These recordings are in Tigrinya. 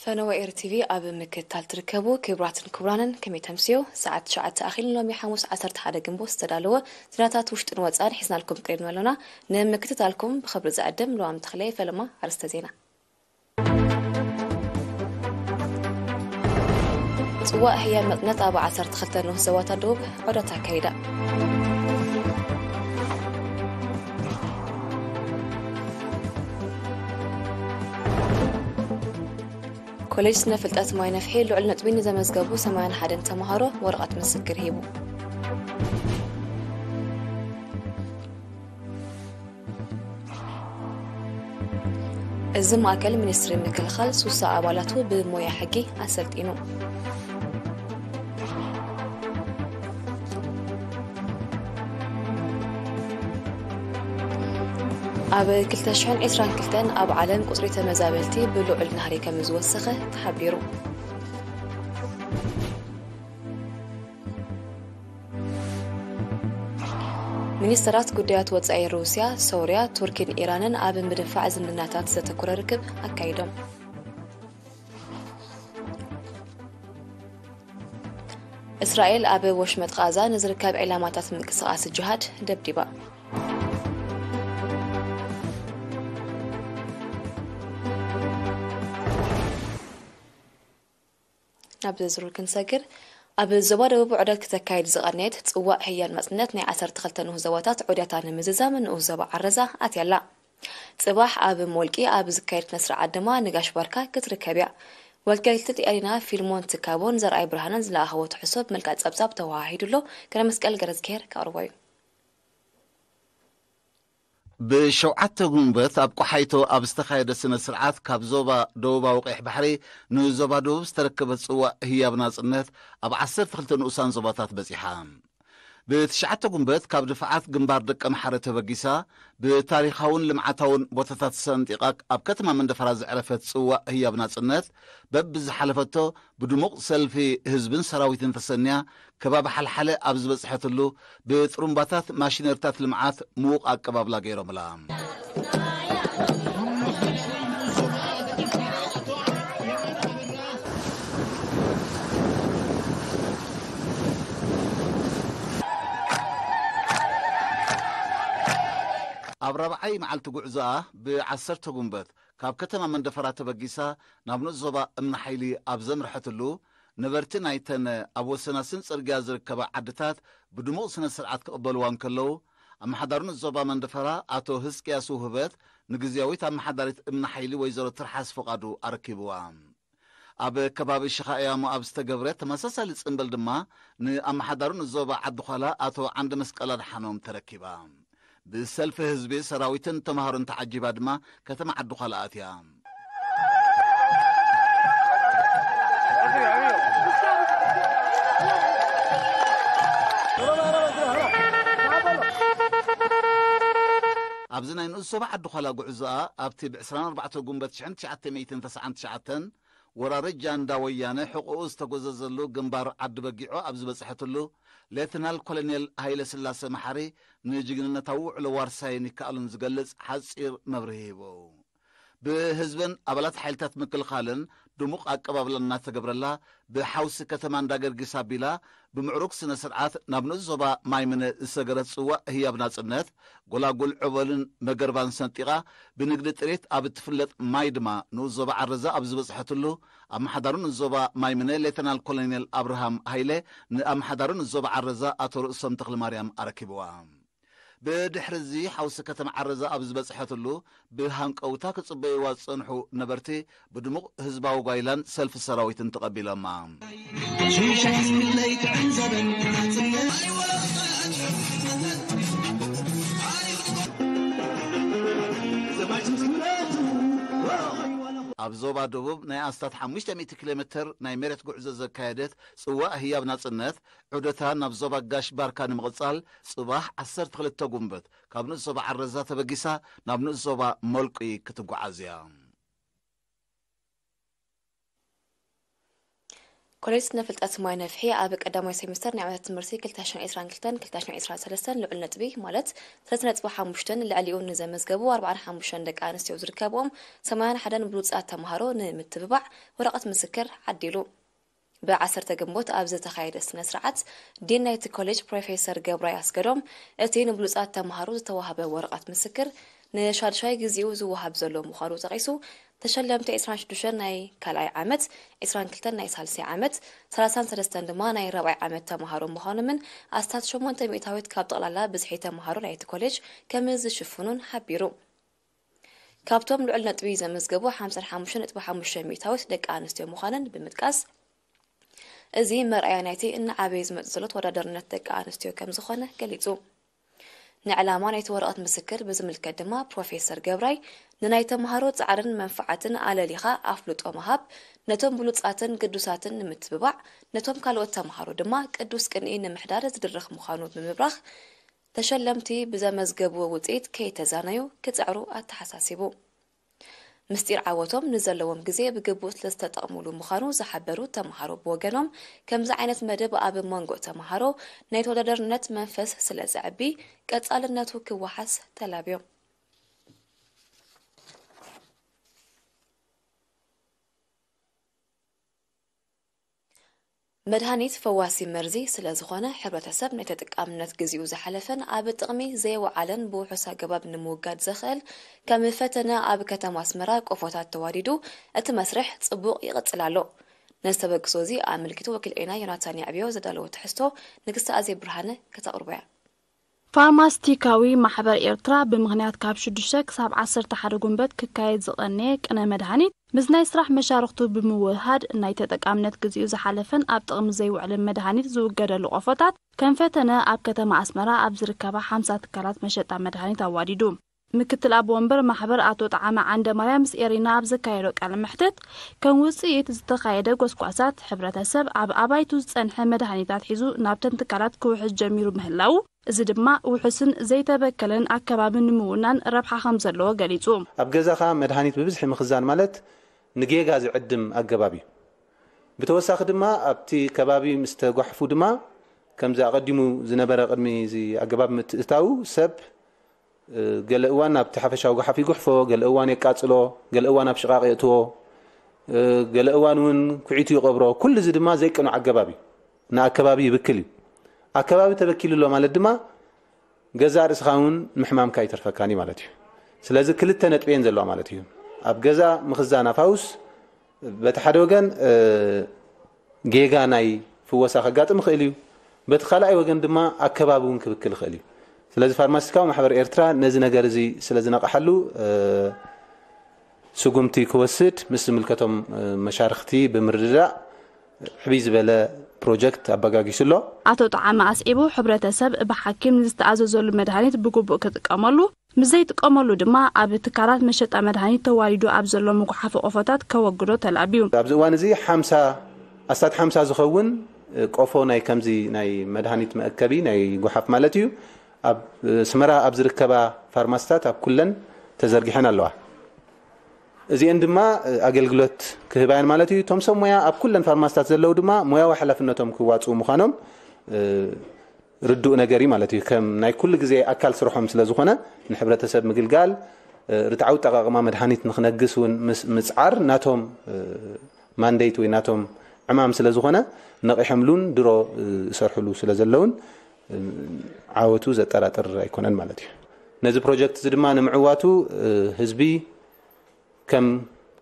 ፈነወ ኤር ቲቪ ኣብ ምክትታል ትርከቡ ክቡራትን ክቡራንን፣ ከመይ ተምስዮ? ሰዓት ትሽዓተ ኣኺሉ። ሎሚ ሓሙስ ዓሰርተ ሓደ ግንቦት ዝተዳለወ ዜናታት ውሽጥን ወጻእን ሒዝናልኩም ቀሪብና ኣሎና። ንምክትታልኩም ብኽብሪ ዝዕድም ልዋም ተኽለ። ፈለማ ኣርእስተ ዜና። ጽዋእ ህያብ ናጽነት ኣብ ዓሰርተ ክልተ ንኡስ ዞባታት ደቡብ ዑደት ኣካይዳ። ኮሌጅ ስነ ፍልጠት ማይ ነፍሒ ልዑል ነጥቢ ንዘመዝገቡ ሰማንያን ሓደን ተምሃሮ ወረቐት ምስክር ሂቡ። እዚ ማእከል ሚኒስትሪ ምክልኻል ሱሳ ኣባላቱ ብሞያ ሕጊ ኣሰልጢኑ። ኣብ ክልተ ሽሕን ዕስራን ክልተን ኣብ ዓለም ቁጽሪ ተመዛበልቲ ብልዑል ናህሪ ከም ዝወሰኸ ተሓቢሩ። ሚኒስተራት ጉዳያት ወጻኢ ሩስያ፣ ሶርያ፣ ቱርኪን ኢራንን ኣብ ምድንፋዕ ዝምድናታት ዘተኮረ ርክብ ኣካይዶም። እስራኤል ኣብ ወሽመጥ ቓዛ ንዝርከብ ዒላማታት ምንቅስቓስ ጅሃድ ደብዲባ። ናብ ዝርዝሩ ክንሰግር፣ ኣብ ዞባ ደቡብ ዑደት ክተካይድ ዝቐነየት ጽዋእ ህያብ ናጽነት ናይ ዓሰርተ ክልተ ንኡስ ዞባታት ዑደታ ንምዝዛም ንኡስ ዞባ ዓረዛ ኣትያ ኣላ። ጽባሕ ኣብ ሞልቂ ኣብ ዝካየድ ስነ ስርዓት ድማ ንጋሽ ባርካ ክትርከብ እያ። ወልቀልቲ ጤሪና ፊልሞን ትካቦን ዘርኣይ ብርሃንን ዝለኣኸዎ ትሕዝቶ ብመልክዕ ጸብጻብ ተወሃሂዱ ኣሎ። ገረ መስቀል ገረዝግሄር ከቕርቦ እዩ። ብሸውዓተ ጉንበት ኣብ ቆሓይቶ ኣብ ዝተኻየደ ስነ ስርዓት ካብ ዞባ ደቡባዊ ቀይሕ ባሕሪ ንዞባ ደቡብ ዝተረከበት ጽዋእ ህያብ ናጽነት ኣብ ዓሰርተ ክልተ ንኡሳን ዞባታት በጺሓ። ብትሽዓተ ጉንበት ካብ ድፋዓት ግንባር ደቀ ምሓረ ተበጊሳ ብታሪኻውን ልምዓታውን ቦታታት ሰንጢቓ ኣብ ከተማ መንደፈራ ዘዕረፈት ጽዋእ ህያብ ናጽነት በብዝሓለፈቶ ብድሙቕ ሰልፊ ህዝብን ሰራዊትን ተሰንያ ከባቢ ሓልሓለ ኣብ ዝበጽሐትሉ ብጥሩምባታት ማሽነሪታት ልምዓት ምዉቕ ኣቀባብላ ገይሮምላ። ኣብ ራብዓይ መዓልቲ ጉዕዞኣ ብዓሰርተ ጉንበት ካብ ከተማ መንደፈራ ተበጊሳ ናብ ንኡስ ዞባ እምኒ ሓይሊ ኣብ ዘምርሐትሉ፣ ነበርቲ ናይተን ኣብ ወሰናስን ጽርግያ ዝርከባ ዓድታት ብድሙቕ ስነ ስርዓት ክቕበልዋ እንከለዉ፣ ኣመሓዳሪ ንኡስ ዞባ መንደፈራ ኣቶ ህዝቅያስ ውህበት ንግዝያዊት ኣመሓዳሪት እምኒ ሓይሊ ወይዘሮ ትርሓስ ፍቓዱ ኣረኪብዋ። ኣብ ከባቢ ሽኻ እያሞ ኣብ ዝተገብረ ተመሳሳሊ ጽምብል ድማ ንኣመሓዳሪ ንኡስ ዞባ ዓዲ ዃላ ኣቶ ዓንደ መስቀል ኣድሓኖም ተረኪባ። ብሰልፊ ህዝቢ፣ ሰራዊትን ተምሃሮን ተዓጂባ ድማ ከተማ ዓዲ ዃላ ኣትያ። ኣብዚ ናይ ንኡስ ዞባ ዓዲ ዃላ ጉዕዞኣ ኣብቲ ብ ዕስራን ኣርባዕተን ጉንበት ሽሕን ትሽዓተ ሚእትን ተስዓን ትሽዓተን ወራሪ ጃንዳ ወያነ ሕቖኡ ዝተጎዘዘሉ ግንባር ዓዲ በጊዖ ኣብ ዝበጽሐትሉ፣ ሌተናል ኮሎኔል ሃይለ ስላሰ መሓሪ ንጅግንነታዊ ውዕሎ ዋርሳይን ይከኣሉን ዝገልጽ ሓጺር መብርሂ ሂቡ። ብህዝብን ኣባላት ሓይልታት ምክልኻልን ድሙቕ ኣቀባብላ እናተገብረላ፣ ብሓውሲ ከተማ እንዳ ገርጊስ ኣቢላ ብምዕሩግ ስነ ስርዓት ናብ ንኡስ ዞባ ማይምነ ዝሰገረት ጽዋእ ህያብ ናጽነት፣ ጎላጉል ዖቦልን መገርባን ሰንጢቓ ብንግዲ ጥሪት ኣብ እትፍለጥ ማይ ድማ ንኡስ ዞባ ዓረዛ ኣብ ዝበጽሐትሉ፣ ኣመሓዳሪ ንኡስ ዞባ ማይምነ ሌተናል ኮሎኔል ኣብርሃም ሃይለ ንኣመሓዳሪ ንኡስ ዞባ ዓረዛ ኣቶ ርእሶም ተኽለማርያም ኣረኪብዋ። ብድሕሪ እዚ ሓውሲ ከተማ ዓረዛ ኣብ ዝበጽሐትሉ፣ ብሃንቀውታ ክጽበይዋ ዝጸንሑ ነበርቲ ብድሙቕ ህዝባዊ ጓይላን ሰልፊ ሰራዊትን ተቐቢሎማ። ሽሻይ ስክለይ ትዕንዘበን ናጽነት። ኣብ ዞባ ደቡብ ናይ ኣስታት ሓሙሽተ ሚእቲ ኪሎ ሜትር ናይ መሬት ጉዕዞ ዘካየደት ጽዋእ ህያብ ናጽነት፣ ዑደታ ናብ ዞባ ጋሽ ባርካ ንምቕጻል፣ ጽባሕ ዓሰርተ ክልተ ጉንበት ካብ ንኡስ ዞባ ዓረዛ ተበጊሳ ናብ ንኡስ ዞባ ሞልቂ ክትጓዓዝ እያ። ኮሌጅ ስነ ፍልጠት ማይ ነፍሒ ኣብ ቀዳማይ ሴሚስተር ናይ ዓመት ትምህርቲ ክልተ ሽሕን ዕስራን ክልተን ክልተ ሽሕን ዕስራን ሰለስተን ልዑል ነጥቢ ማለት ሰለስተ ነጥቢ ሓሙሽተን ልዕሊኡ ንዘመዝገቡ ኣርባዓን ሓሙሽተን ደቂ ኣንስትዮ ዝርከብኦም ሰማንያን ሓደን ብሉጻት ተምሃሮ ንምትብባዕ ወረቐት ምስክር ዓዲሉ። ብ ዓሰርተ ግንቦት ኣብ ዝተኻየደ ስነ ስርዓት ዲን ናይቲ ኮሌጅ ፕሮፌሰር ገብራይ ኣስገዶም እቲ ንብሉጻት ተምሃሮ ዝተዋህበ ወረቐት ምስክር ንሻድሻይ ግዜኡ ዝወሃብ ዘሎ ምዃኑ ጠቒሱ፣ ተሸለምቲ ዕስራን ሽዱሽተን ናይ ካልኣይ ዓመት፣ ዕስራን ክልተን ናይ ሳልሳይ ዓመት፣ ሰላሳን ሰለስተን ድማ ናይ ራብዓይ ዓመት ተምሃሮ ምዃኖምን ኣስታት ሸሞንተ ሚእታዊት ካብ ጠቕላላ ብዝሒ ተምሃሮ ናይቲ ኮሌጅ ከም ዝሽፍኑን ሓቢሩ። ካብቶም ልዑል ነጥቢ ዘመዝገቡ ሓምሳን ሓሙሽተን ነጥቢ ሓሙሽተ ሚእታዊት ደቂ ኣንስትዮ ምዃነን ብምጥቃስ፣ እዚ መርኣያ ናይቲ እናዓበየ ዝመጽእ ዘሎ ተወዳዳርነት ደቂ ኣንስትዮ ከም ዝኾነ ገሊጹ። ንዕላማ ናይቲ ወረቐት ምስክር ብዝምልከት ድማ ፕሮፌሰር ገብራይ ንናይ ተምሃሮ ጻዕርን መንፍዓትን ኣለሊኻ ኣፍልጦ ምሃብ፣ ነቶም ብሉጻትን ግዱሳትን ንምትብባዕ፣ ነቶም ካልኦት ተምሃሮ ድማ ቅዱስ ቅንኢ ንምሕዳር ዝድርኽ ምዃኑ ብምብራኽ፣ ተሸለምቲ ብዘመዝገብዎ ውጽኢት ከይተዛነዩ ክጽዕሩ ኣተሓሳሲቡ። ምስጢር ዓወቶም ንዘለዎም ግዜ ብግቡእ ስለዝተጠቕሙሉ ምዃኑ ዝሓበሩ ተምሃሮ ብወገኖም፣ ከምዚ ዓይነት መደብ ኣብ መንጎ ተምሃሮ ናይ ተወዳዳርነት መንፈስ ስለ ዘዕቢ ቀጻልነቱ ክወሓስ ተላብዮም። መድሃኒት ፈዋሲ መርዚ ስለ ዝኾነ፣ ሕብረተሰብ ናይ ተጠቃምነት ግዜኡ ዝሓለፈን ኣብ ጥቕሚ ዘየወዓለን ብውሑስ ኣገባብ ንምውጋድ ዘኽእል ከም ፈተነ ኣብ ከተማ ኣስመራ ቆፎታት ተዋዲዱ እቲ መስርሕ ጽቡቕ ይቕጽል ኣሎ። ነዚ ተበግሶ እዚ ኣመልኪቱ ወኪል ኤና ዮናታን ያዕብዮ ዘዳለዎ ትሕዝቶ ንግስቲ ኣዜብ ብርሃነ ከተቕርቦ እያ። ፋርማስቲካዊ ማሕበር ኤርትራ ብምኽንያት ካብ ሽዱሽተ ክሳብ ዓሰርተ ሓደ ጉንበት ክካየድ ዝቐነየ ቅነ መድሃኒት ምስ ናይ ስራሕ መሻርኽቱ ብምውህሃድ ናይ ተጠቃምነት ግዜኡ ዝሓለፈን ኣብ ጥቕሚ ዘይውዕልን መድሃኒት ዝውገደሉ ቆፎታት ከም ፈተነ ኣብ ከተማ ኣስመራ ኣብ ዝርከባ ሓምሳ ትካላት መሸጣ መድሃኒት ኣዋዲዱ። ምክትል ኣቦ ወንበር ማሕበር ኣቶ ጠዓመ ዓንደ ማርያም ምስ ኤሪና ኣብ ዘካየዶ ቃለ መሕትት ከም ውጽኢት ዝተኻየደ ጎስጓሳት ሕብረተሰብ ኣብ ኣባይቱ ዝጸንሐ መድሃኒታት ሒዙ ናብተን ትካላት ክውሕዝ ጀሚሩ ምህላው እዚ ድማ ውሑስን ዘይተበከለን ኣከባቢ ንምውናን ረብሓ ከም ዘለዎ ገሊጹ። ኣብ ገዛኻ መድሃኒት ብብዝሒ ምኽዛን ማለት ንጌጋ ዝዕድም ኣገባብ እዩ። ብተወሳኺ ድማ ኣብቲ ከባቢ ምስ ተጓሕፉ ድማ ከምዚ ኣቐዲሙ ዝነበረ ቅድሚ እዚ ኣገባብ ምትእታዉ ሰብ እ፣ ገለ እዋን ናብቲ ሓፈሻዊ ጓሓፍ ይጉሕፎ፣ ገለ እዋን የቃጽሎ፣ ገለ እዋን ኣብ ሽቓቕ የእትዎ፣ እ፣ ገለ እዋን እውን ኩዒቱ ይቐብሮ። ኩሉ እዚ ድማ ዘይቅኑዕ ኣገባብ እዩ። ንኣከባቢ ይብክል እዩ። ኣከባቢ ተበኪሉ ኣሎ ማለት ድማ ገዛእ ርእስኻ እውን ምሕማምካ ኣይተርፈካን እዩ ማለት እዩ። ስለዚ ክልተ ነጥቢ እየን ዘለዋ ማለት እዩ። ኣብ ገዛ ምኽዛን ኣፋውስ በቲ ሓደ ወገን እ፣ ጌጋ ናይ ፍወሳ ከጋጥም ይኽእል እዩ። በቲ ካልኣይ ወገን ድማ ኣከባቢ እውን ክብክል ይኽእል እዩ። ስለዚ ፋርማሲስቲካዊ ማሕበር ኤርትራ ነዚ ነገር እዚ ስለ ዝነቕሓሉ እ፣ ስጉምቲ ክወስድ ምስ ዝምልከቶም እ፣ መሻርኽቲ ብምርድዳእ ዕብይ ዝበለ ፕሮጀክት ኣበጋጊሱ ኣሎ። ኣቶ ጠዓመ ኣስዒቡ ሕብረተሰብ ብሓኪም ንዝተኣዘዘሉ መድሃኒት ብግቡእ ክጥቀመሉ፣ ምስ ዘይጥቀመሉ ድማ ኣብ ትካላት መሸጣ መድሃኒት ተዋዲዱ ኣብ ዘሎ ምጉሓፍ ቆፎታት ከወግዶ ተላብዩ። ኣብዚ እዋን እዚ ሓምሳ ኣስታት ሓምሳ ዝኸውን ቆፎ ናይ ከምዚ ናይ መድሃኒት መእከቢ ናይ ጉሓፍ ማለት እዩ ኣብ ኣስመራ ኣብ ዝርከባ ፋርማስታት ኣብ ኩለን ተዘርጊሐን ኣለዋ። እዚአን ድማ ኣገልግሎት ክህባየን ማለት እዩ። እቶም ሰብ ሞያ ኣብ ኩለን ፋርማስታት ዘለዉ ድማ ሞያዊ ሓላፍነቶም ክዋፅኡ ምዃኖም ርዱእ ነገር እዩ ማለት እዩ። ከም ናይ ኩሉ ግዜ ኣካል ስርሖም ስለ ዝኾነ ንሕብረተሰብ ምግልጋል፣ ርትዓዊ ኣጠቓቕማ መድሃኒት ንክነግስ እውን ምስ- ምፅዓር ናቶም ማንዴት ወይ ናቶም ዕማም ስለ ዝኾነ ነቒሖምሉን ድሮ ዝሰርሕሉ ስለ ዘለውን ዓወቱ ዘጠራጥር ኣይኮነን ማለት እዩ። ነዚ ፕሮጀክት እዚ ድማ ንምዕዋቱ ህዝቢ ከም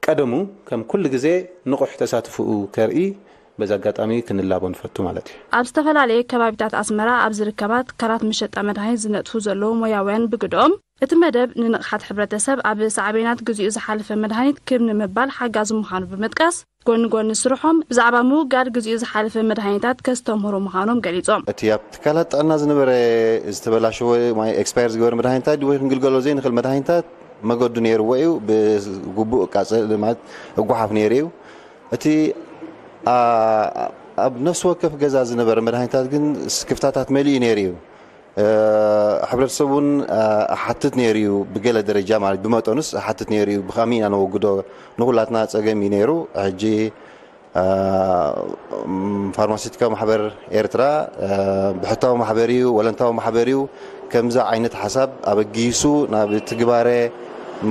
ቀደሙ ከም ኩሉ ግዜ ንቑሕ ተሳትፍኡ ከርኢ በዚ ኣጋጣሚ ክንላቦ ንፈቱ ማለት እዩ። ኣብ ዝተፈላለየ ከባቢታት ኣስመራ ኣብ ዝርከባ ትካላት መሸጣ መድሃኒት ዝነጥፉ ዘለዉ ሞያውያን ብግድኦም እቲ መደብ ንንቕሓት ሕብረተሰብ ኣብ ሳዕቤናት ግዚኡ ዝሓለፈ መድሃኒት ክብ ንምባል ሓጋዚ ምዃኑ ብምጥቃስ ጎኒ ጎኒ ስርሖም ብዛዕባ ምውጋድ ግዚኡ ዝሓለፈ መድሃኒታት ከስተምህሩ ምዃኖም ገሊጾም። እቲ ኣብ ትካላት ጥዕና ዝነበረ ዝተበላሸወ ማይ ኤክስፓየር ዝገበረ መድሃኒታት ድወይ ክንግልገሎ ዘይንኽእል መድሃኒታት መገዱ ነይርዎ እዩ። ብግቡእ ቃጽል ማለት እጓሓፍ ነይሩ እዩ። እቲ ኣ- ኣብ ነፍሲ ወከፍ ገዛ ዝነበረ መድሃኒታት ግን ክፍታታት መሊኡ ነይሩ እዩ። እ፣ ሕብረተሰብ እውን እ፣ ሓትት ነይሩ እዩ። ብገለ ደረጃ ማለት ብመጠኑስ ሓትት ነይሩ እዩ። ብኸመይ ኢና ነወግዶ ንኹላትና ጸገም እዩ ነይሩ። ሕጂ ፋርማሲቲካዊ ማሕበር ኤርትራ ብሕታዊ ማሕበር እዩ፣ ወለንታዊ ማሕበር እዩ። ከምዚ ዓይነት ሓሳብ ኣበጊሱ ናብ ትግባረ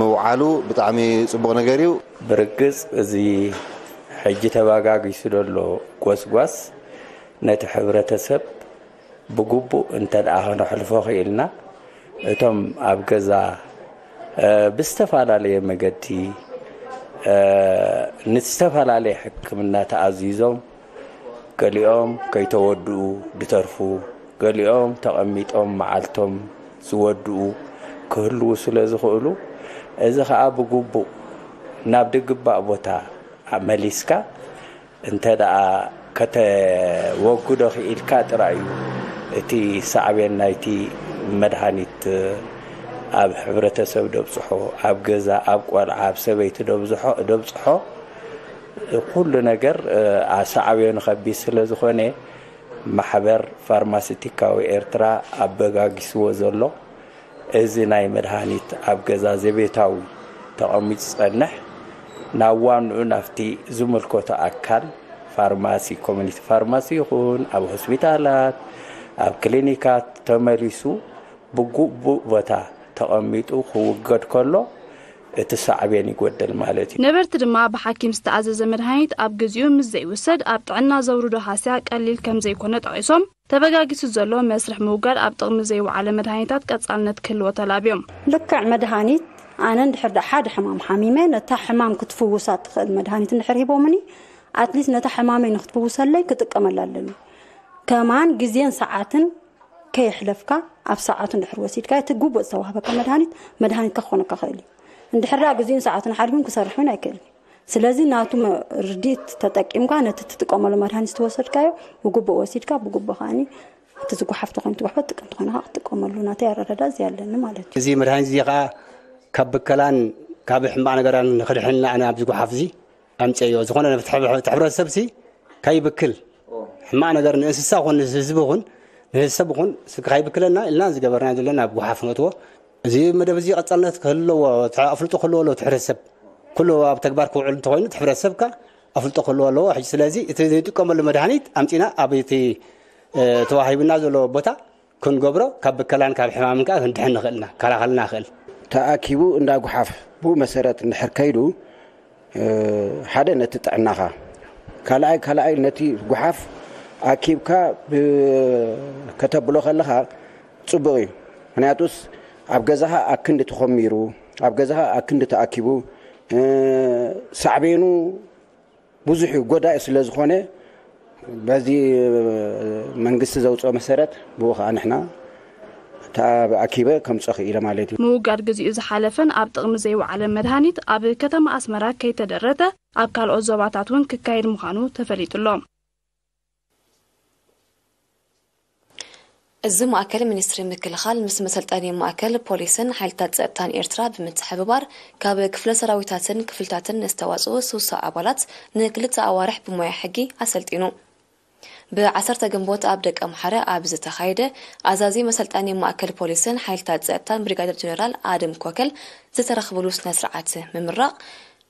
ምውዓሉ ብጣዕሚ ጽቡቕ ነገር እዩ። ብርግጽ፣ እዚ ሕጂ ተባጋጊሱ ዘሎ ጎስጓስ ነቲ ሕብረተሰብ ብግቡእ እንተ ደኣ ከነሕልፎ ክኢልና፣ እቶም ኣብ ገዛ ብዝተፈላለየ መገዲ ንዝተፈላለየ ሕክምና ተኣዚዞም፣ ገሊኦም ከይተወድኡ ዝተርፉ፣ ገሊኦም ተቐሚጦም መዓልቶም ዝወድኡ ክህልዉ ስለ ዝኽእሉ፣ እዚ ኸኣ ብግቡእ ናብ ድግባእ ቦታ መሊስካ እንተ ደኣ ከተወግዶ ክኢልካ ጥራይ እዩ እቲ ሳዕቤን ናይቲ መድሃኒት ኣብ ሕብረተሰብ ደብጽሖ፣ ኣብ ገዛ፣ ኣብ ቆልዓ፣ ኣብ ሰበይቲ ደብዝሖ ደብጽሖ ኩሉ ነገር ሳዕቤኑ ከቢድ ስለ ዝኾነ፣ ማሕበር ፋርማሲቲካዊ ኤርትራ ኣበጋጊስዎ ዘሎ እዚ ናይ መድሃኒት ኣብ ገዛ ዘቤታዊ ተቐሚጡ ዝጸንሕ፣ ናብ ዋንኡ ናብቲ ዝምልከቶ ኣካል ፋርማሲ፣ ኮሚኒቲ ፋርማሲ ይኹን ኣብ ሆስፒታላት፣ ኣብ ክሊኒካት ተመሊሱ ብግቡእ ቦታ ተቐሚጡ ክውገድ ከሎ፣ እቲ ሳዕቤን ይጎደል ማለት እዩ። ነበርቲ ድማ ብሓኪም ዝተኣዘዘ መድሃኒት ኣብ ግዚኡ ምስ ዘይውሰድ ኣብ ጥዕና ዘውርዶ ሃስያ ቀሊል ከም ዘይኮነ ጠቒሶም፣ ተበጋጊሱ ዘሎ መስርሕ ምውጋድ ኣብ ጥቕሚ ዘይወዓለ መድሃኒታት ቀጻልነት ክህልዎ ተላብዮም። ልክዕ መድሃኒት ኣነ እንድሕር ደኣ ሓደ ሕማም ሓሚመ ነታ ሕማም ክትፍውሳ ትኽእል መድሃኒት እንድሕር ሂቦምኒ ኣትሊስት ነታ ሕማመይ ንክትፍውሰለይ ክጥቀመላ ኣለኒ። ከማን ግዜን ሰዓትን ከየሕለፍካ ኣብ ሰዓቱ እንድሕር ወሲድካ እቲ ግቡእ ዝተዋህበካ መድሃኒት መድሃኒትካ ክኾነካ ክእል እዩ። እንድሕር ደኣ ግዜን ሰዓትን ሓሊፉን ክሰርሕ እውን ኣይክእልን። ስለዚ ናቱ መ- ርድኢት ተጠቂምካ ነቲ ትጥቀመሉ መድሃኒት ዝተወሰድካዮ ብግቡእ ወሲድካ ብግቡእ ከዓኒ እቲ ዝጓሓፍ ተኾይኑ ትጓሕፎ ትጥቀም ተኾይኑ ከዓ ክትጥቀመሉ ናተይ ኣረዳዳ እዚ ኣለኒ ማለት እዩ። እዚ መድሃኒት እዚ ከዓ ካብ ብከላን ካብ ሕማቕ ነገራን ንክድሕንና ኣነ ኣብዚ ጓሓፍ እዚ ኣምፅዮ ዝኾነ ነቲ ሕብረተሰብ ሲ ከይብክል ሕማቕ ነገር ንእንስሳ ኹን ንህዝቢ ኹን ንህዝሰብ ኹን ከይብክለና ኢልና ዝገበርና ዘለና ኣብ ጓሓፍ ነእትዎ። እዚ መደብ እዚ ቀፃልነት ክህልዎ ኣፍልጦ ክህልዎ ኣለዎ። እቲ ሕብረተሰብ ኩሉ ኣብ ተግባር ክውዕል እንተኾይኑ እቲ ሕብረተሰብ ከ ኣፍልጦ ክህልዎ ኣለዎ። ሕጂ ስለዚ እቲ ዝጥቀመሉ መድሃኒት ኣምፂና ኣብ እቲ ተዋሂብና ዘሎ ቦታ ክንገብሮ ካብ ብከላን ካብ ሕማምን ከኣ ክንድሕን ንኽእል ኢና፣ ከላኸልና ንኽእል። ተኣኪቡ እንዳ ጉሓፍ ብኡ መሰረት እንድሕር ከይዱ ሓደ ነቲ ጥዕናኻ ካልኣይ ካልኣይ ነቲ ጉሓፍ ኣኪብካ ከተብሎ ከለኻ ጽቡቕ እዩ። ምክንያቱስ ኣብ ገዛኻ ኣክንዲ ተኾሚሩ ኣብ ገዛኻ ኣክንዲ ተኣኪቡ ሳዕቤኑ ብዙሕ እዩ፣ ጎዳኢ ስለ ዝኾነ በዚ መንግስቲ ዘውፅኦ መሰረት ብኡ ከዓ ንሕና ተኣኪበ ከምፅኦ ክኢለ ማለት እዩ። ምውጋድ ግዚኡ ዝሓለፈን ኣብ ጥቕሚ ዘይወዓለ መድሃኒት ኣብ ከተማ ኣስመራ ከይተደረተ ኣብ ካልኦት ዞባታት እውን ክካየድ ምዃኑ ተፈሊጡ ኣሎ። እዚ ማእከል ሚኒስትሪ ምክልኻል ምስ መሰልጠኒ ማእከል ፖሊስን ሓይልታት ጸጥታን ኤርትራ ብምትሕብባር ካብ ክፍለ ሰራዊታትን ክፍልታትን ዝተዋጽኡ ስውሳ ኣባላት ንክልተ ኣዋርሕ ብሞያ ሕጊ ኣሰልጢኑ። ብ10 ግንቦት ኣብ ደቀምሓረ ኣብ ዝተኻየደ ኣዛዚ መሰልጠኒ ማእከል ፖሊስን ሓይልታት ጸጥታን ብሪጋደር ጀነራል ኣድም ኮከል ዝተረኽብሉ ስነ ስርዓት ምምራቕ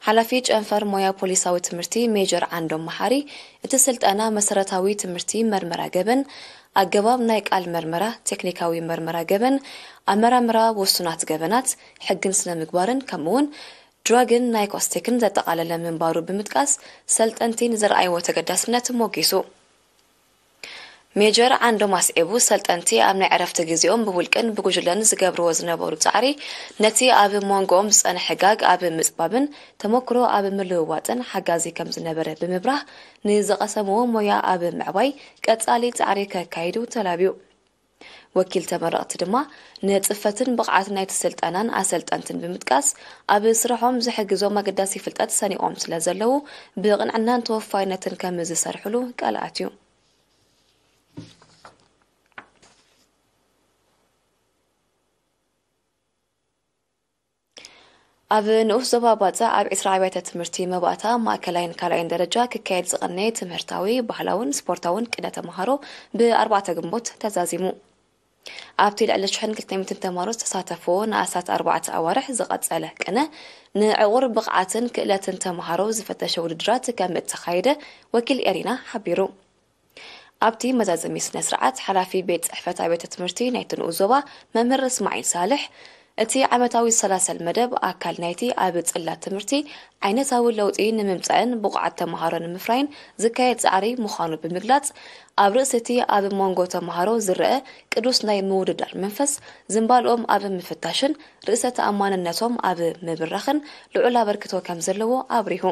ሓላፊ ጨንፈር ሞያ ፖሊሳዊ ትምህርቲ ሜጀር ዓንዶም መሓሪ፣ እቲ ስልጠና መሰረታዊ ትምህርቲ መርመራ ገበን፣ ኣገባብ ናይ ቃል መርመራ፣ ቴክኒካዊ መርመራ ገበን፣ ኣመራምራ ውሱናት ገበናት፣ ሕግን ስነ ምግባርን ከምኡውን ድራግን ናርኮስቲክን ዘጠቓለለ ምንባሩ ብምጥቃስ ሰልጠንቲ ንዝረኣይዎ ተገዳስነት ሞጊሱ። ሜጀር ዓንዶም ኣስዒቡ፣ ሰልጠንቲ ኣብ ናይ ዕረፍቲ ግዜኦም ብውልቅን ብጉጅለን ዝገብርዎ ዝነበሩ ጻዕሪ፣ ነቲ ኣብ መንጎኦም ዝጸንሐ ጋግ ኣብ ምጽባብን ተመክሮ ኣብ ምልውዋጥን ሓጋዚ ከም ዝነበረ ብምብራህ፣ ንዝቐሰምዎ ሞያ ኣብ ምዕባይ ቀጻሊ ጻዕሪ ከካይዱ ተላብዩ። ወኪል ተመረቕቲ ድማ፣ ንጽፈትን ብቕዓት ናይቲ ስልጠናን ኣሰልጠንትን ብምጥቃስ፣ ኣብ ስርሖም ዝሕግዞም ኣገዳሲ ፍልጠት ሰኒቖም ስለ ዘለዉ፣ ብቕንዕናን ተወፋይነትን ከም ዝሰርሕሉ ቃል ኣትዩ። ኣብ ንኡስ ዞባ ባጽዕ ኣብ ዕስራ ኣብያተ ትምህርቲ መባእታ ማእከላይን ካልኣይን ደረጃ ክካየድ ዝቐነየ ትምህርታዊ፣ ባህላውን ስፖርታውን ቅነ ተመሃሮ ብ4 ግንቦት ተዛዚሙ። ኣብቲ ልዕሊ ሽሕን ክልተ ሚእትን ተምሃሮ ዝተሳተፍዎ ንኣስታት ኣርባዕተ ኣዋርሕ ዝቐጸለ ቅነ፣ ንዕቑር ብቕዓትን ክእለትን ተምሃሮ ዝፈተሸ ውድድራት ከም እተኻየደ ወኪል ኤሪና ሓቢሩ። ኣብቲ መዛዘሚ ስነ ስርዓት፣ ሓላፊ ቤት ጽሕፈት ኣብያተ ትምህርቲ ናይቲ ንኡስ ዞባ መምህር እስማዒል ሳልሕ፣ እቲ ዓመታዊ ዝሰላሰል መደብ ኣካል ናይቲ ኣብ ጽላት ትምህርቲ ዓይነታዊ ለውጢ ንምምጻእን ብቑዓት ተምሃሮ ንምፍራይን ዝካየድ ጻዕሪ ምዃኑ ብምግላጽ፣ ኣብ ርእሲ እቲ ኣብ መንጎ ተምሃሮ ዝረአ ቅዱስ ናይ ምውድዳር መንፈስ፣ ዝንባልኦም ኣብ ምፍታሽን ርእሰ ተኣማንነቶም ኣብ ምብራኽን ልዑል ኣበርክቶ ከም ዘለዎ ኣብሪሁ።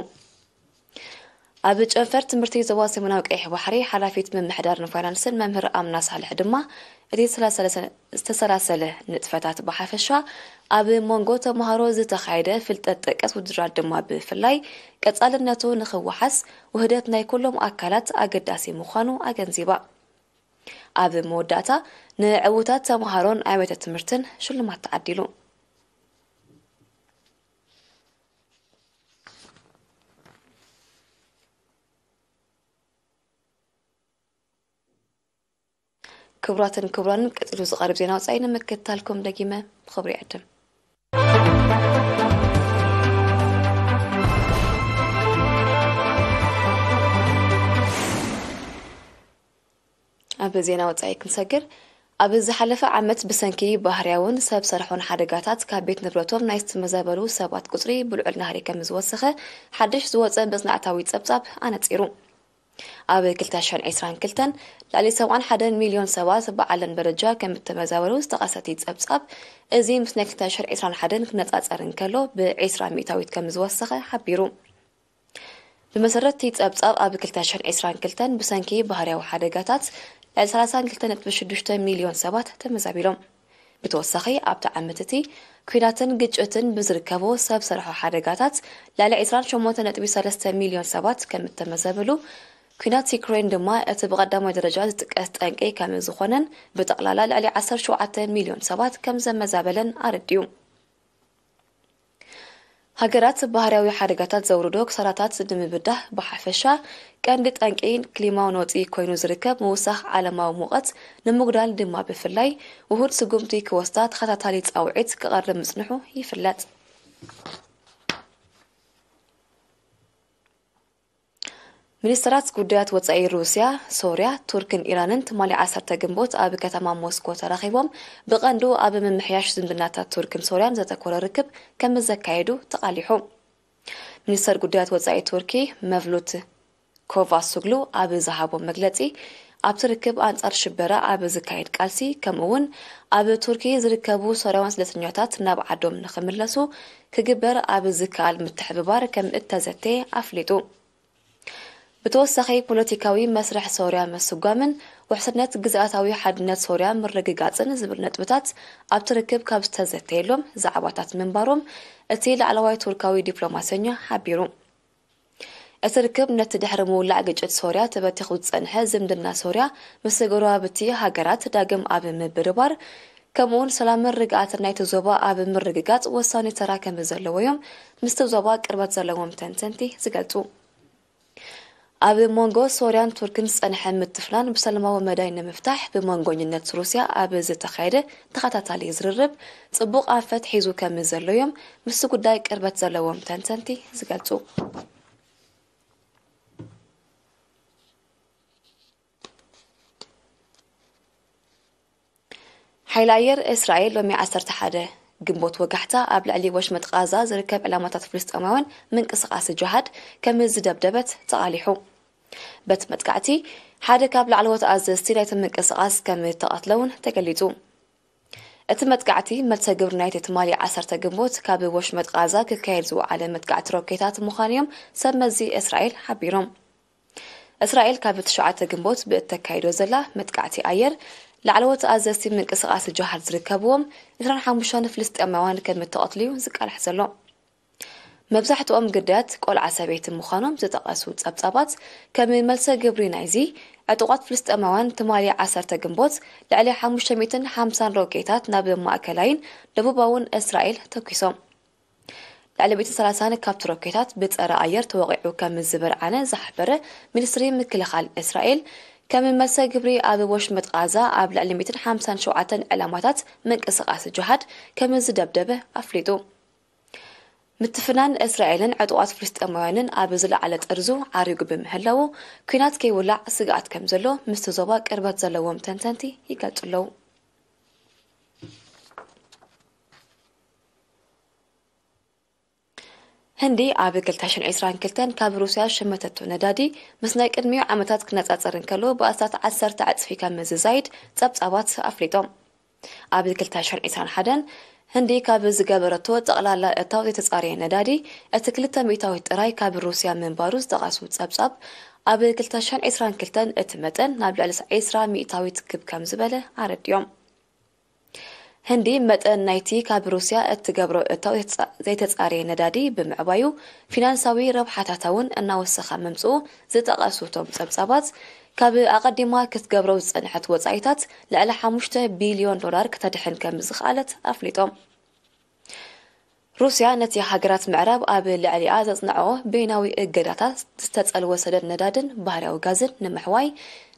ኣብ ጨንፈር ትምህርቲ ዞባ ሰሜናዊ ቀይሕ ባሕሪ ሓላፊት ምምሕዳርን ፋይናንስን መምህር ኣምና ሳልሕ ድማ፣ እቲ ዝተሰላሰለ ንጥፈታት ብሓፈሻ፣ ኣብ መንጎ ተምሃሮ ዝተኻየደ ፍልጠት ጠቀስ ውድድራት ድማ ብፍላይ፣ ቀጻልነቱ ንኽወሓስ ውህደት ናይ ኩሎም ኣካላት ኣገዳሲ ምዃኑ ኣገንዚባ። ኣብ መወዳእታ፣ ንዕዉታት ተምሃሮን ኣብያተ ትምህርትን ሽልማት ተዓዲሉ። ክቡራትን ክቡራንን፣ ቀጺሉ ዝቐርብ ዜና ወጻኢ ንምክትታልኩም ደጊመ ብኽብሪ ይዕድም። ኣብ ዜና ወጻኢ ክንሰግር፣ ኣብ ዝሓለፈ ዓመት ብሰንኪ ባህርያውን ሰብ ሰርሖን ሓደጋታት ካብ ቤት ንብረቶም ናይ ዝተመዛበሉ ሰባት ቁጽሪ ብልዑል ናህሪ ከም ዝወሰኸ ሓድሽ ዝወጸ መጽናዕታዊ ጸብጻብ ኣነጺሩ። ኣብ ክልተ ሽሕን ዕስራን ክልተን፣ ልዕሊ ሰብዓን ሓደን ሚልዮን ሰባት ብዓለም ደረጃ ከም እተመዛበሉ ዝጠቐሰ እቲ ጸብጻብ፣ እዚ ምስ ናይ ክልተ ሽሕን ዕስራን ሓደን ክነጻጸር እንከሎ፣ ብዕስራ ሚእታዊት ከም ዝወሰኸ ሓቢሩ። ብመሰረት እቲ ጸብጻብ፣ ኣብ ክልተ ሽሕን ዕስራን ክልተን ብሰንኪ ባህርያዊ ሓደጋታት፣ ልዕሊ ሰላሳን ክልተን ነጥቢ ሽዱሽተ ሚልዮን ሰባት ተመዛቢሎም። ብተወሳኺ፣ ኣብቲ ዓመት እቲ፣ ኲናትን ግጭትን ብዝርከቦ ሰብ ሰርሖ ሓደጋታት፣ ልዕሊ ዕስራን ሸሞንተን ነጥቢ ሰለስተ ሚልዮን ሰባት ከም እተመዘበሉ፣ ኲናት ዩክሬን ድማ እቲ ብቐዳማይ ደረጃ ዝጥቀስ ጠንቂ ከም ዝኾነን፣ ብጠቕላላ ልዕሊ ዓሰርተ ሸውዓተ ሚልዮን ሰባት ከም ዘመዛበለን ኣረዲኡ። ሃገራት ባህርያዊ ሓደጋታት ዘውርዶ ክሳራታት ንምብዳህ ብሓፈሻ፣ ቀንዲ ጠንቂ ክሊማዊ ነውጺ ኮይኑ ዝርከብ ምውሳኽ ዓለማዊ ሙቐት ንምጉዳል ድማ ብፍላይ፣ ውሁድ ስጉምቲ ክወስዳ ተኸታታሊ ጻውዒት ክቐርብ ምጽንሑ ይፍለጥ። ሚኒስትራት ጉዳያት ወጻኢ ሩስያ፣ ሶርያ፣ ቱርክን ኢራንን ትማሊ ዓሰርተ ግንቦት ኣብ ከተማ ሞስኮ ተራኺቦም፣ ብቐንዱ ኣብ ምምሕያሽ ዝምድናታት ቱርክን ሶርያን ዘተኮረ ርክብ ከም ዘካየዱ ተቓሊሑ። ሚኒስተር ጉዳያት ወጻኢ ቱርኪ መቭሉት ኮቫሱግሉ ኣብ ዝሃቦ መግለጺ፣ ኣብቲ ርክብ ኣንጻር ሽበራ ኣብ ዝካየድ ቃልሲ፣ ከምኡ እውን ኣብ ቱርኪ ዝርከቡ ሶርያውያን ስደተኛታት ናብ ዓዶም ንኽምለሱ ክግበር ኣብ ዝከኣል ምትሕብባር ከም እተዘተየ ኣፍሊጡ። ብተወሳኺ፣ ፖለቲካዊ መስርሕ ሶርያ ምስጓምን ውሕስነት ግዝኣታዊ ሓድነት ሶርያ ምርግጋጽን ዝብል ነጥብታት ኣብቲ ርክብ ካብ ዝተዘተየሎም ዛዕባታት ምንባሮም እቲ ላዕለዋይ ቱርካዊ ዲፕሎማሰኛ ሓቢሩ። እቲ ርክብ ነቲ ድሕሪ ምውላዕ ግጭት ሶርያ ተበቲኹ ዝጸንሐ ዝምድና ሶርያ ምስ ጎረባብቲ ሃገራት ዳግም ኣብ ምብርባር፣ ከምኡውን ሰላምን ርግኣትን ናይቲ ዞባ ኣብ ምርግጋጽ ወሳኒ ተራ ከም ዘለዎ እዮም ምስቲ ዞባ ቅርበት ዘለዎም ተንተንቲ ዝገልጹ። ኣብ መንጎ ሶርያን ቱርክን ዝጸንሐ ምትፍናን ብሰላማዊ መዳይ ንምፍታሕ ብመንጎኝነት ሩስያ ኣብ ዝተኻየደ ተኸታታሊ ዝርርብ ጽቡቕ ኣንፈት ሒዙ ከም ዘሎ እዮም ምስቲ ጉዳይ ቅርበት ዘለዎም ተንተንቲ ዝገልጹ። ሓይሊ ኣየር እስራኤል ሎሚ ዓሰርተ ሓደ ግንቦት ወጋሕታ ኣብ ልዕሊ ወሽመጥ ቓዛ ዝርከብ ዕላማታት ፍልስጤማውያን ምንቅስቓስ ጅሃድ ከም ዝደብደበት ተቓሊሑ። በቲ መጥቃዕቲ፣ ሓደ ካብ ላዕለዎት ኣዘዝቲ ናይቲ ምንቅስቓስ ከም እተቐትለ እውን ተገሊጹ። እቲ መጥቃዕቲ፣ መልሰ ግብሪ ናይቲ ትማሊ ዓሰርተ ግንቦት ካብ ወሽመጥ ቓዛ ክካየድ ዝወዓለ መጥቃዕቲ ሮኬታት ምዃኑ እዮም ሰብ መዚ እስራኤል ሓቢሮም። እስራኤል ካብ ትሽዓተ ግንቦት ብእተካይዶ ዘላ መጥቃዕቲ ኣየር፣ ላዕለዎት ኣዘዝቲ ምንቅስቓስ ጅሃድ ዝርከብዎም ዕስራን ሓሙሽተን ፍልስጤማውያን ከም እተቐትሉ እዩ ዝቃላሕ ዘሎ። መብዛሕትኦም ግዳያት ቆልዓ ሰበይቲ ምዃኖም ዝጠቐሱ ጸብጻባት፣ ከም መልሰ ግብሪ ናይዚ፣ ዕጡቓት ፍልስጤማውያን ትማሊ ዓሰርተ ግንቦት ልዕሊ ሓሙሽተ ሚእትን ሓምሳን ሮኬታት ናብ ማእከላይን ደቡባውን እስራኤል ተኲሶም። ልዕሊ ሚእትን ሰላሳን ካብቲ ሮኬታት ብጸረ ኣየር ተወቒዑ ከም ዝበርዓነ ዝሓበረ ሚኒስትሪ ምክልኻል እስራኤል፣ ከም መልሰ ግብሪ ኣብ ወሽመጥ ቓዛ ኣብ ልዕሊ ሚእትን ሓምሳን ሸውዓተን ዕላማታት ምንቅስቓስ ጅሃድ ከም ዝደብደበ ኣፍሊጡ። ምትፍናን እስራኤልን ዕጡቓት ፍልስጤማውያንን ኣብ ዝለዓለ ጥርዙ ዓሪጉ ብምህላዉ፣ ኲናት ከይውላዕ ስግኣት ከም ዘሎ ምስቲ ዞባ ቅርበት ዘለዎም ተንተንቲ ይገልጹ ኣለዉ። ህንዲ ኣብ ክልተ ሽሕን ዕስራን ክልተን ካብ ሩስያ ሸመተቶ ነዳዲ፣ ምስ ናይ ቅድሚኡ ዓመታት ክነጻጸር እንከሎ ብኣስታት ዓሰርተ ዕጽፊ ከም ዝዛይድ ጸብጻባት ኣፍሊጦም። ኣብ ክልተ ሽሕን ዕስራን ሓደን ህንዲ ካብ ዝገበረቶ ጠቕላላ እታው ዘይተጻረየ ነዳዲ፣ እቲ ክልተ ሚእታዊት ጥራይ ካብ ሩስያ ምንባሩ ዝጠቐሱ ጸብጻብ፣ ኣብ ክልተ ሽሕን ዕስራን ክልተን እቲ መጠን ናብ ልዕሊ ዕስራ ሚእታዊት ክብ ከም ዝበለ ኣረዲኦም። ህንዲ መጠን ናይቲ ካብ ሩስያ እትገብሮ እታው ዘይተጻ-፣ ዘይተጻረየ ነዳዲ ብምዕባዩ፣ ፊናንሳዊ ረብሓታታ እውን እናወሰኸ ምምጽኡ ዝጠቐሱ እቶም ጸብጻባት፣ ካብ ኣቐዲማ ክትገብሮ ዝጸንሐት ወጻኢታት ልዕሊ ሓሙሽተ ቢልዮን ዶላር ክተድሕን ከም ዝኸኣለት ኣፍሊጦም። ሩስያ ነቲ ሃገራት ምዕራብ ኣብ ልዕሊኣ ዘጽንዖ በይናዊ እገዳታት ዝተጸልወ ሰደድ ነዳድን ባህርያዊ ጋዝን ንምሕዋይ፣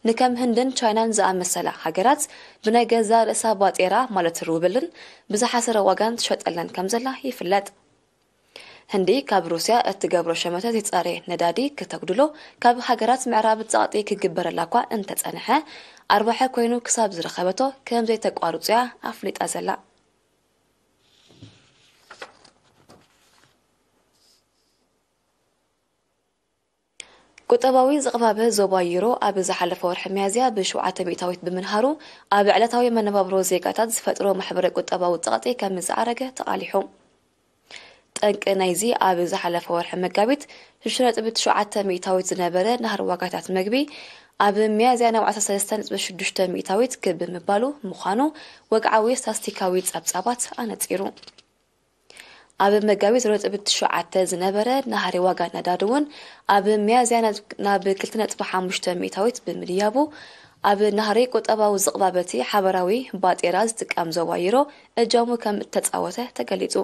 ንከም ህንድን ቻይናን ዝኣመሰላ ሃገራት ብናይ ገዛ ርእሳ ባጤራ፣ ማለት ሩብልን ብዝሓሰረ ዋጋን ትሸጠለን ከም ዘላ ይፍለጥ። ህንዲ ካብ ሩስያ እትገብሮ ሸመተ ዘይተጻረየ ነዳዲ ክተጉድሎ፣ ካብ ሃገራት ምዕራብ ጸቕጢ ክግበረላ እኳ እንተጸንሐ፣ ኣርባሒ ኮይኑ ክሳብ ዝረኸበቶ ከም ዘይተቋርጾ እያ ኣፍሊጣ ዘላ። ቁጠባዊ ዝቕባበ ዞባ ዩሮ ኣብ ዝሓለፈ ወርሒ ሚያዝያ ብሸውዓተ ሚእታዊት ብምንሃሩ፣ ኣብ ዕለታዊ መነባብሮ ዜጋታት ዝፈጥሮ ማሕበረ ቁጠባዊ ጸቕጢ ከም ዝኣረገ ተቓሊሑ። ጠንቂ ናይዚ ኣብ ዝሓለፈ ወርሒ መጋቢት ሽዱሽተ ነጥቢ ትሽዓተ ሚእታዊት ዝነበረ ናህሪ ዋጋታት መግቢ፣ ኣብ ሚያዝያ ናብ ዓሰርተ ሰለስተ ነጥቢ ሽዱሽተ ሚእታዊት ክብ ብምባሉ ምዃኑ ወግዓዊ ስታስቲካዊ ጸብጻባት ኣነጺሩ። ኣብ መጋቢት ዜሮ ነጥቢ ትሽዓተ ዝነበረ ናህሪ ዋጋ ነዳዲ እውን ኣብ ሚያዝያ ናብ ክልተ ነጥቢ ሓሙሽተ ሚእታዊት ብምድያቡ፣ ኣብ ናህሪ ቁጠባዊ ዝቕባበቲ ሓበራዊ ባጤራ ዝጥቀም ዞባ ዩሮ እጃሙ ከም እተጻወተ ተገሊጹ።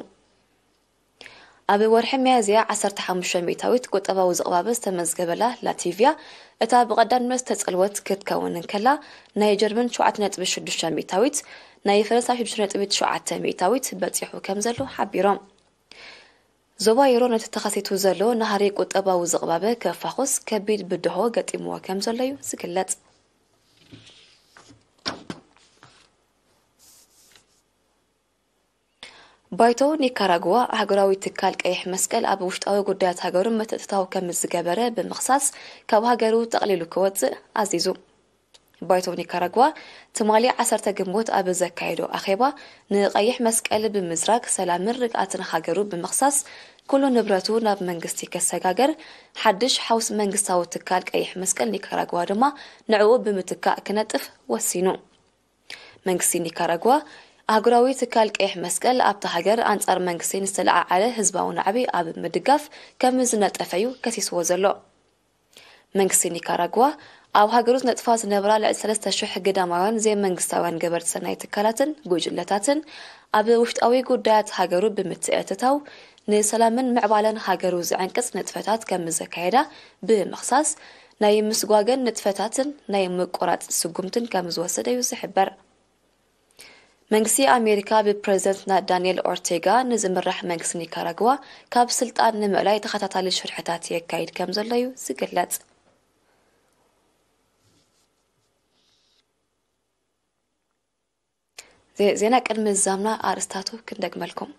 ኣብ ወርሒ ሚያዝያ ዓሰርተ ሓሙሽተ ሚእታዊት ቁጠባዊ ዝቕባበ ዝተመዝገበላ ላቲቭያ፣ እታ ብቐዳምነት ዝተጸልወት ክትከውን እንከላ፣ ናይ ጀርመን ሸውዓተ ነጥቢ ሽዱሽተ ሚእታዊት፣ ናይ ፈረንሳ ሽዱሽተ ነጥቢ ትሽዓተ ሚእታዊት በጺሑ ከም ዘሎ ሓቢሮም። ዞባ ዩሮ ነቲ ተኸሲቱ ዘሎ ናህሪ ቁጠባዊ ዝቕባበ ከፋኹስ ከቢድ ብድሆ ገጢምዎ ከም ዘሎ እዩ ዝግለጽ። ባይቶ ኒካራጉዋ፣ ኣህጉራዊ ትካል ቀይሕ መስቀል ኣብ ውሽጣዊ ጉዳያት ሃገሩ ምትእትታው ከም ዝገበረ ብምኽሳስ፣ ካብ ሃገሩ ጠቕሊሉ ክወጽእ ኣዚዙ። ባይቶ ኒካራጉዋ ትማሊ ዓሰርተ ግንቦት ኣብ ዘካየዶ ኣኼባ፣ ንቀይሕ መስቀል ብምዝራግ ሰላምን ርግኣትን ሃገሩ ብምኽሳስ፣ ኩሉ ንብረቱ ናብ መንግስቲ ከሰጋገር፣ ሓድሽ ሓውስ መንግስታዊ ትካል ቀይሕ መስቀል ኒካራጉዋ ድማ ንዕኡ ብምትካእ ክነጥፍ ወሲኑ። መንግስቲ ኒካራጉዋ፣ ኣህጉራዊ ትካል ቀይሕ መስቀል ኣብታ ሃገር ኣንጻር መንግስቲ ንዝተለዓዓለ ህዝባዊ ናዕቢ ኣብ ምድጋፍ ከም ዝነጠፈ እዩ ከሲስዎ ዘሎ። መንግስቲ ኒካራጉዋ፣ ኣብ ሃገሩ ዝነጥፋ ዝነበራ ልዕሊ ሰለስተ ሽሕ ግዳማውያን ዘይመንግስታውያን ገበርቲ ሰናይ ትካላትን ጉጅለታትን፣ ኣብ ውሽጣዊ ጉዳያት ሃገሩ ብምትእትታው፣ ንሰላምን ምዕባለን ሃገሩ ዝዕንቅጽ ንጥፈታት ከም ዘካየዳ ብምኽሳስ፣ ናይ ምስጓገን ንጥፈታትን ናይ ምቁራጽ ስጉምትን ከም ዝወሰደ እዩ ዝሕበር። መንግስቲ ኣሜሪካ ብፕረዚደንት ና-፣ ዳንኤል ኦርቴጋ ንዝምራሕ መንግስቲ ኒካራግዋ ካብ ስልጣን ንምእላይ ተኸታታሊ ሽርሕታት የካይድ ከም ዘሎ እዩ ዝግለጽ። ዜ-፣ ዜና ቅድሚ ዝዛምና ኣርእስታቱ ክንደግመልኩም።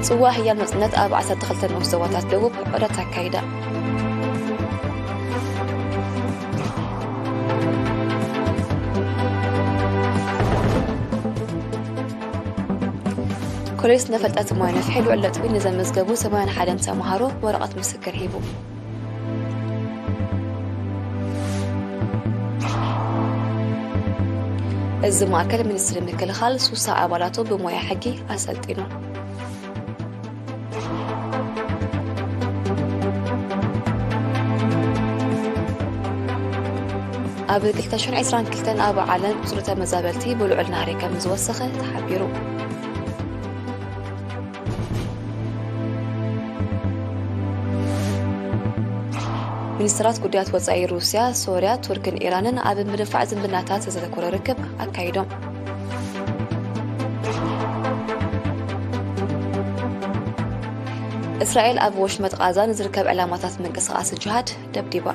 ጽዋ ህያብ ናጽነት ኣብ ዓሰርተ ክልተ ንኡስ ዞባታት ደቡብ ዑደት ኣካይዳ። ኮሌጅ ስነ-ፍልጠት ማይ ነፍሒ ልዑል ነጥቢ ንዘመዝገቡ ሰማንያን ሓደን ተምሃሮ ወረቐት ምስክር ሂቡ። እዚ ማእከል ሚኒስትሪ ምክልኻል ሱሳ ኣባላቱ ብሞያ ሕጊ ኣሰልጢኑ። ኣብ ክልተ ሽሕን ዕስራን ክልተን ኣብ ዓለም ቁጽሪ ተመዛበልቲ ብልዑል ናህሪ ከም ዝወሰኸ ተሓቢሩ። ሚኒስትራት ጉዳያት ወጻኢ ሩስያ፣ ሶርያ፣ ቱርክን ኢራንን ኣብ ምድንፋዕ ዝምድናታት ዘተኮረ ርክብ ኣካይዶም። እስራኤል ኣብ ወሽመጥ ቓዛ ንዝርከብ ዕላማታት ምንቅስቓስ ጅሃድ ደብዲባ።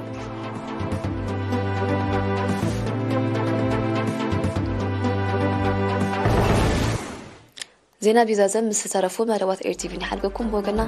ዜና ቢዛዘም ምስ ዝተረፉ መደባት ኤርቲቪ ንሓልገኩም ብወገና።